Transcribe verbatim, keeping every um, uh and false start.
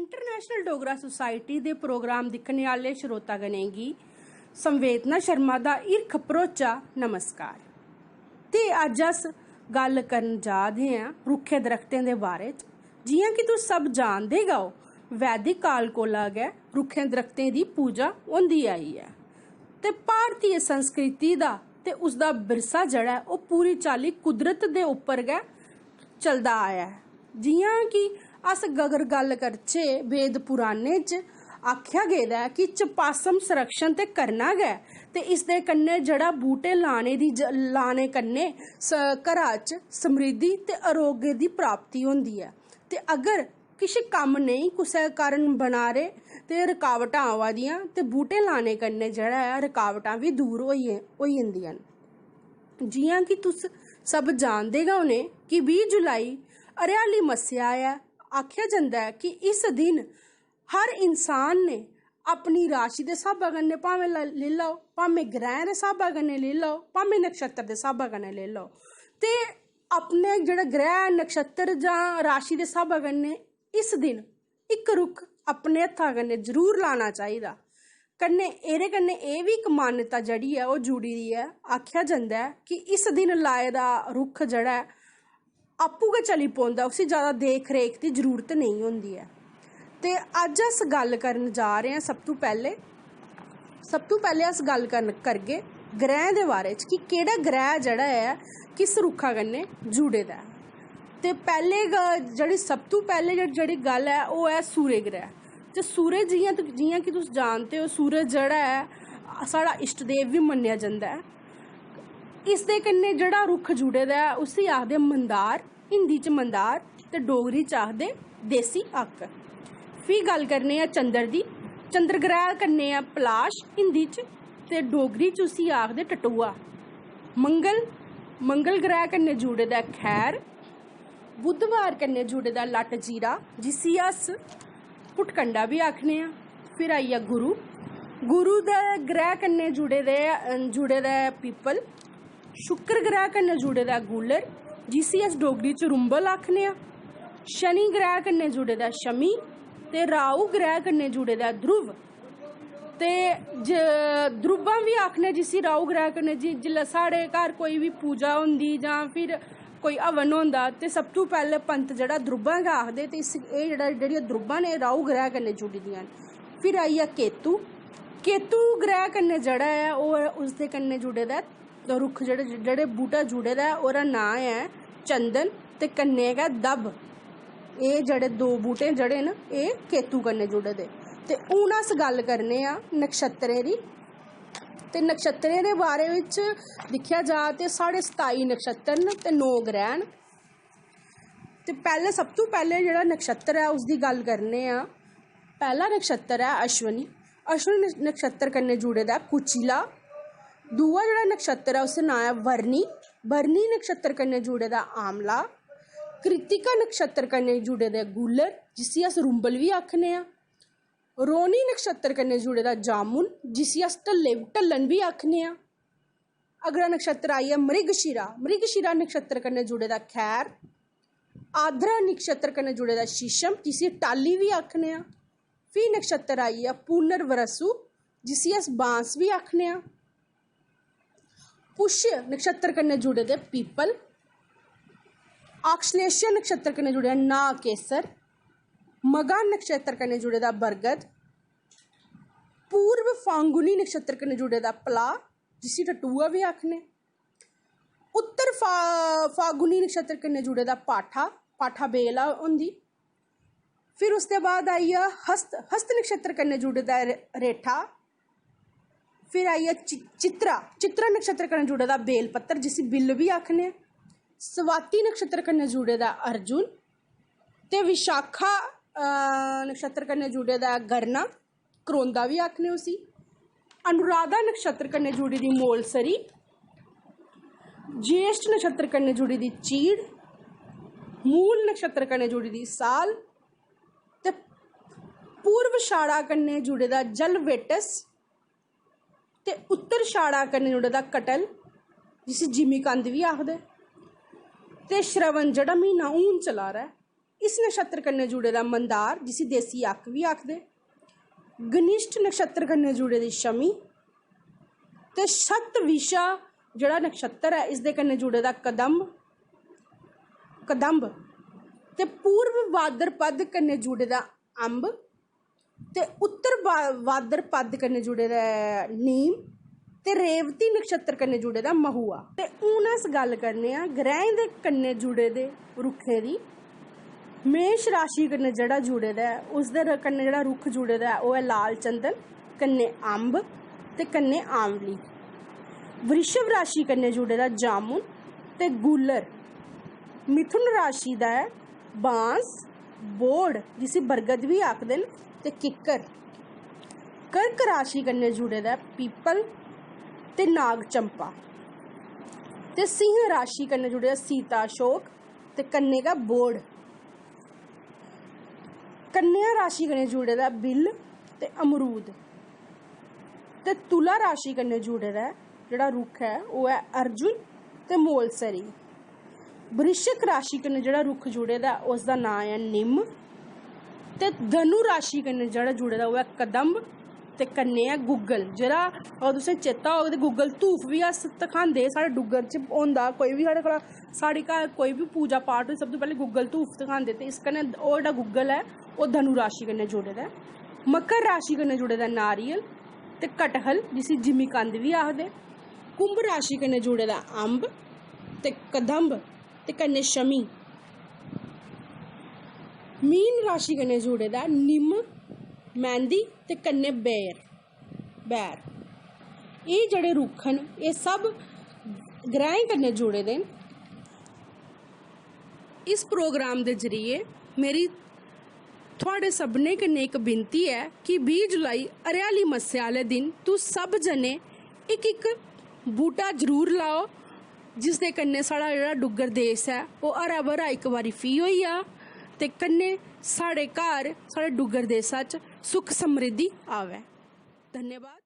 International Dogra society दे programme दिक्खने आह्ले श्रोतागणें गी संवेदना शर्मा दा हिरख भरोचा नमस्कार। ते अज्ज अस गल्ल करन जा दे आं रुक्खें दरख्तें दे बारे च। जि'यां कि तुस सब जानदे गै ओ, वैदिक काल कोला गै रुक्खें दरख्तें दी पूजा होंदी आई ऐ ते भारतीय संस्कृति दा ते उसदा विरसा जेह्ड़ा ऐ, ओह् पूरी चाल्ली कुदरत दे उप्पर गै चलदा आया ऐ। जि'यां कि अस अगर गल्ल करचै, वेद पुराणें च आखेआ गेदा ऐ कि चपासम संरक्षण ते करना गै, ते इसदे कन्नै जेह्ड़ा बूह्टे लाने दी ज-, लाने कन्नै स-, घरा च समृद्धि ते आरोग्य दी प्राप्ति होंदी ऐ। ते अगर किश कम्म नेईं कुसै कारण बना दे ते रकावटां आवा दियां, ते बूह्टे लाने कन्नै जेह्ड़ा ऐ, रकावटां बी दूर होई, होई जंदियां न। जि'यां कि तुस सब जानदे गै होने कि बीह् जुलाई हरियाली मस्सेआ ऐ। आखेआ जंदा ऐ कि इस दिन हर इंसान ने अपनी राशि दे स्हाबा कन्नै, भामें ल-, लेई लैओ, भामें ग्रैह् दे स्हाबा कन्नै लेई लैओ, भामें नक्षत्र दे स्हाबा कन्नै लेई लैओ, ते अपने जेह्ड़ा ग्रैह्, नक्षत्र जां राशि दे स्हाबा कन्नै इस दिन इक रुक्ख अपने हत्था कन्नै जरूर लाना चाहिदा। कन्नै एह्दे कन्नै एह् बी इक मान्यता जेह्ड़ी ऐ, ओह् जुड़ी दी ऐ। आखेआ जंदा ऐ कि इस दिन लाए दा रुक्ख जेह्ड़ा ऐ, आपूं गै चली पौंदा, उसी ज्यादा देख रेख दी जरूरत नेईं होंदी ऐ। ते अज्ज अस गल्ल करन जा रहे आं, सब तों पैह्ले, सब तों पैह्ले अस गल्ल करन, करगे ग्रैह् दे बारे च कि केह्ड़ा ग्रैह् जेह्ड़ा ऐ, किस रुक्खा कन्नै जुड़े दा ऐ। ते पैह्ले ग-, जेह्ड़ी सब तों पैह्ले जेह्ड़ी, जेह्ड़ी गल्ल ऐ, ओह् ऐ सूर्य ग्रैह्। ते सूरज, जि'यां तु-, जि'यां कि तुस जानदे ओ, सूरज जेह्ड़ा ऐ, साढ़ा इष्ट देव बी मन्नेआ जंदा ऐ। इसदे कन्नै जेह्ड़ा रुक्ख जुड़े दा ऐ, उसी आखदे मंदार, हिंदी च मंदार ते डोगरी च आखदे देसी अक्क। फ्ही गल्ल करने आं चंद्र दी। चंद्र ग्रैह् कन्नै ऐ पलाश हिंदी च, ते डोगरी च उसी आखदे टटोआ। मंगल, मंगल ग्रैह् कन्नै जुड़े दा ऐ खैर। बुधवार कन्नै जुड़े दा लट्ट जीरा, जिसी अस पुटकंडा बी आखने आं। फिर आई गेआ गुरु, गुरु दे ग्रैह् कन्नै जुड़े दे, जुड़े दा ऐ पीपल। शुक्र ग्रैह् कन्नै जुड़े दा ऐ गूलर, जिसी अस डोगरी च रुंबल आखने आं। शनि ग्रैह् कन्नै जुड़े दा ऐ शमी, ते राहु ग्रैह् कन्नै जुड़े दा ऐ ध्रुव। ते ज-, ध्रुवां बी आखने जिसी राहु ग्रैह् कन्नै, जि-, जिसलै साढ़े घर कोई बी पूजा होंदी जां फिर कोई हवन होंदा, ते सब तों पैह्लें पंत जेह्ड़ा ध्रुवां गै आखदे। ते इस, एह् जेह्ड़ा, जेह्ड़ियां ध्रुवां न, एह् राहु ग्रैह् कन्नै जुड़ी दियां न। फिर आई गेआ केतु। केतु ग्रैह् कन्नै जेह्ड़ा ऐ, ओह् उसदे कन्नै जुड़े दा ऐ रुक्ख, जेह्ड़े, जेह्ड़े बूह्टा जुड़े दा ऐ, ओह्दा नांऽ ऐ चंदन ते कन्नै गै दब। एह् जेह्ड़े दो बूह्टे जेह्ड़े न, एह् केतु कन्नै जुड़े दे। ते हून अस गल्ल करने आं नक्षत्रें दी। ते नक्षत्रें दे बारे बिच दिक्खेआ जा ते साढ़े सताई नक्षत्र न ते नौ ग्रैह् न। ते पैह्ले, सब तों पैह्ले जेह्ड़ा नक्षत्र ऐ, उसदी गल्ल करने आं। पैह्ला नक्षत्र ऐ अश्विनी। अश्विनी नक्षत्र कन्नै जुड़े दा ऐ कुचिला। दूआ जेह्ड़ा नक्षत्र ऐ, उसदा नांऽ ऐ वर्णी। वर्णी नक्षत्र कन्नै जुड़े दा आमला। कृतिका नक्षत्र कन्नै जुड़े दे गूलर, जिसी अस रुंबल बी आखने आं। रोहिणी नक्षत्र कन्नै जुड़े दा जामुन, जिसी अस ढल्ले, ढल्लन बी आखने आं। अगला नक्षत्र आई गेआ मृगशिरा। मृगशिरा नक्षत्र कन्नै जुड़े दा खैर। आद्रा नक्षत्र कन्नै जुड़े दा शीशम, जिसी टाली बी आखने आं। फ्ही नक्षत्र आई गेआ पुनर्वसु, जिसी अस बांस बी आखने आं। पुष्य नक्षत्र कन्नै जुड़े दे पीपल। आश्लेषा नक्षत्र कन्नै जुड़े दा नाग केसर। मघा नक्षत्र कन्नै जुड़े दा बरगद। पूर्व फांगुनी नक्षत्र कन्नै जुड़े दा पलाऽ, जिसी टटूआ बी आखने। उत्तर फा-, फागुनी नक्षत्र कन्नै जुड़े दा पाठा, पाठा बेल होंदी। फिर उसदे बाद आई गेआ हस्त, हस्त नक्षत्र कन्नै जुड़े दा रे-, रेठा। फिर आई गेआ चि-, चित्रा, चित्रा नक्षत्र कन्नै जुड़े दा बेल पत्तर, जिसी बिल्ल बी आखने। स्वाति नक्षत्र कन्नै जुड़े दा अर्जुन। ते विशाखा, अ, नक्षत्र कन्नै जुड़े दा गरना, करोंदा बी आखने उसी। अनुराधा नक्षत्र कन्नै जुड़ी दी मोलसरी। ज्येष्ठ नक्षत्र कन्नै जुड़ी दी चीड़। मूल नक्षत्र कन्नै जुड़ी दी साल। ते पूर्व छाड़ा कन्नै जुड़े दा जल वेटस। ते उत्तर छाड़ा कन्नै जुड़े दा कटल, जिसी जिमीकंद बी आखदे। ते श्रवण, जेह्ड़ा म्हीना हून चला दा ऐ, इस नक्षत्र कन्नै जुड़े दा मंदार, जिसी देसी अक्क बी आखदे, गनिष्ठ नक्षत्र कन्नै जुड़े दी शमी, ते शतविशा जेह्ड़ा नक्षत्र ऐ, इसदे कन्नै जुड़े दा कदम्ब, कदम्ब, ते पूर्व भाद्रपद कन्नै जुड़े दा अम्ब, ते उत्तर भा-, भाद्रपद कन्नै जुड़े दा ऐ नीम, ते रेवती नक्षत्र कन्नै जुड़े दा महुआ। ते हून अस गल्ल करने आं ग्रैहें दे कन्नै जुड़े दे रुक्खें दी। मेष राशि कन्नै जेह्ड़ा जुड़े दा ऐ, उसदे र-, कन्नै जेह्ड़ा रुक्ख जुड़े दा ऐ, ओह् ऐ लाल चंदन, कन्नै अम्ब ते कन्नै आंवली। वृषभ राशि कन्नै जुड़े दा जामुन ते गूलर। मिथुन राशि दा ऐ बांस, बोड़, जिसी बरगद बी आखदे न, ते किक्कर। कर्क राशि कन्नै जुड़े दा ऐ पीपल ते नाग चंपा। ते सिंह राशि कन्नै जुड़े दा सीता अशोक ते कन्नै गै बोड़। कन्या राशि कन्नै जुड़े दा ऐ बिल ते अमरूद। ते तुला राशि कन्नै जुड़े दा ऐ जेह्ड़ा रुक्ख ऐ, ओह् ऐ अर्जुन ते मोलसरी। वृश्चिक राशि कन्नै जेह्ड़ा रुक्ख जुड़े दा ऐ, उसदा नांऽ ऐ निम्म। ते धनु राशि कन्नै जेह्ड़ा जुड़े दा, ओह् ऐ कदम्ब ते कन्नै ऐ गुग्गल। जेह्ड़ा, अगर तुसें चेता होग, ते गुग्गल धूफ बी अस धखांदे हे। साढ़े डुग्गर च होंदा, कोई बी साढ़े कोला, साढ़े घर कोई बी पूजा पाठ होई, सब तों पैह्लें गुग्गल धूफ धखांदे। ते इस कन्नै ओह् जेह्ड़ा गुग्गल ऐ, ओह् धनु राशि कन्नै जुड़े दा ऐ। मकर राशि कन्नै जुड़े दा नारियल ते कटहल, जिसी जिमीकंद बी आखदे। कुंभ राशि कन्नै जुड़े दा अम्ब ते कदम्ब ते कन्नै शमी। मीन राशि कन्नै जुड़े दा निम्म, मैंह्दी ते कन्नै बैर, बैर। एह् जेह्ड़े रुक्ख न, एह् सब ग्रैहें कन्नै जुड़े दे न। इस प्रोग्राम दे जरिए मेरी थुआढ़े सभनें कन्नै इक विनती ऐ कि बीह् जुलाई हरियाली मस्सेआ आह्ले दिन तुस सब जने इक-इक बूह्टा जरूर लाओ, जिसदे कन्नै साढ़ा जेह्ड़ा डुग्गर देश ऐ, ओह् हरा भरा इक बारी फ्ही होई जा ते कन्नै साढ़े घर, साढ़े डुग्गर देशा च सुख समृद्धि आवै। धन्यवाद।